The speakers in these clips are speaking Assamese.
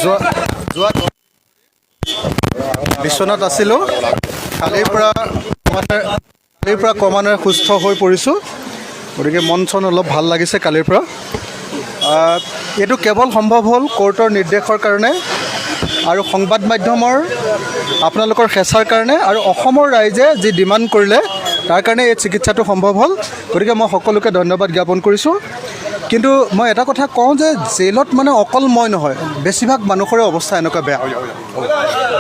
যোৱা যোৱা বিচনাত আছিলোঁ। কালিৰ পৰা ক্ৰমান্বয়ে সুস্থ হৈ পৰিছোঁ। গতিকে মন চন অলপ ভাল লাগিছে কালিৰ পৰা। এইটো কেৱল সম্ভৱ হ'ল কোৰ্টৰ নিৰ্দেশৰ কাৰণে আৰু সংবাদ মাধ্যমৰ আপোনালোকৰ হেঁচাৰ কাৰণে আৰু অসমৰ ৰাইজে যি ডিমাণ্ড কৰিলে, তাৰ কাৰণে এই চিকিৎসাটো সম্ভৱ হ'ল। গতিকে মই সকলোকে ধন্যবাদ জ্ঞাপন কৰিছোঁ। কিন্তু মই এটা কথা কওঁ যে জেইলত মানে অকল মই নহয়, বেছিভাগ মানুহৰে অৱস্থা এনেকুৱা বেয়া,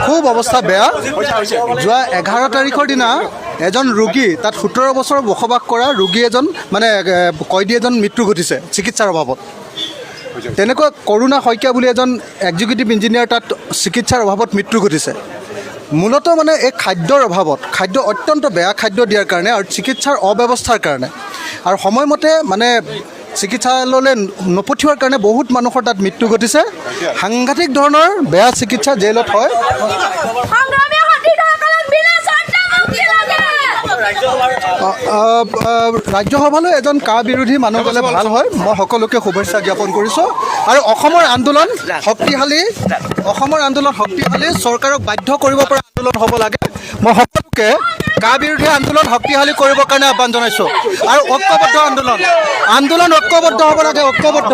খুব অৱস্থা বেয়া। যোৱা 11 তাৰিখৰ দিনা এজন ৰোগী তাত 17 বছৰ বসবাস কৰা ৰোগী এজন, মানে কয়দী এজন মৃত্যু ঘটিছে চিকিৎসাৰ অভাৱত। তেনেকুৱা কৰুণা শইকীয়া বুলি এজন এক্সিকিউটিভ ইঞ্জিনিয়াৰ তাত চিকিৎসাৰ অভাৱত মৃত্যু ঘটিছে। মূলতঃ মানে এই খাদ্যৰ অভাৱত, খাদ্য অত্যন্ত বেয়া খাদ্য দিয়াৰ কাৰণে আৰু চিকিৎসাৰ অব্যৱস্থাৰ কাৰণে আৰু সময়মতে মানে চিকিৎসালয়লৈ নপঠিওৱাৰ কাৰণে বহুত মানুহৰ তাত মৃত্যু ঘটিছে। সাংঘাতিক ধৰণৰ বেয়া চিকিৎসা জেইলত হয়। সংগ্ৰামী সতীৰ্থসকলক বিনা চৰ্তে মুক্তি লাগে। ৰাজ্যসভালৈ এজন কা বিৰোধী মানুহ গ'লে ভাল হয়। মই সকলোকে শুভেচ্ছা জ্ঞাপন কৰিছোঁ আৰু অসমৰ আন্দোলন শক্তিশালী, অসমৰ আন্দোলন শক্তিশালী, চৰকাৰক বাধ্য কৰিব পৰা আন্দোলন হ'ব লাগে। মই সকলোকে কা বিৰোধী আন্দোলন শক্তিশালী কৰিবৰ কাৰণে আহ্বান জনাইছোঁ আৰু ঐক্যবদ্ধ আন্দোলন, আন্দোলন ঐক্যবদ্ধ হ'ব লাগে, ঐক্যবদ্ধ।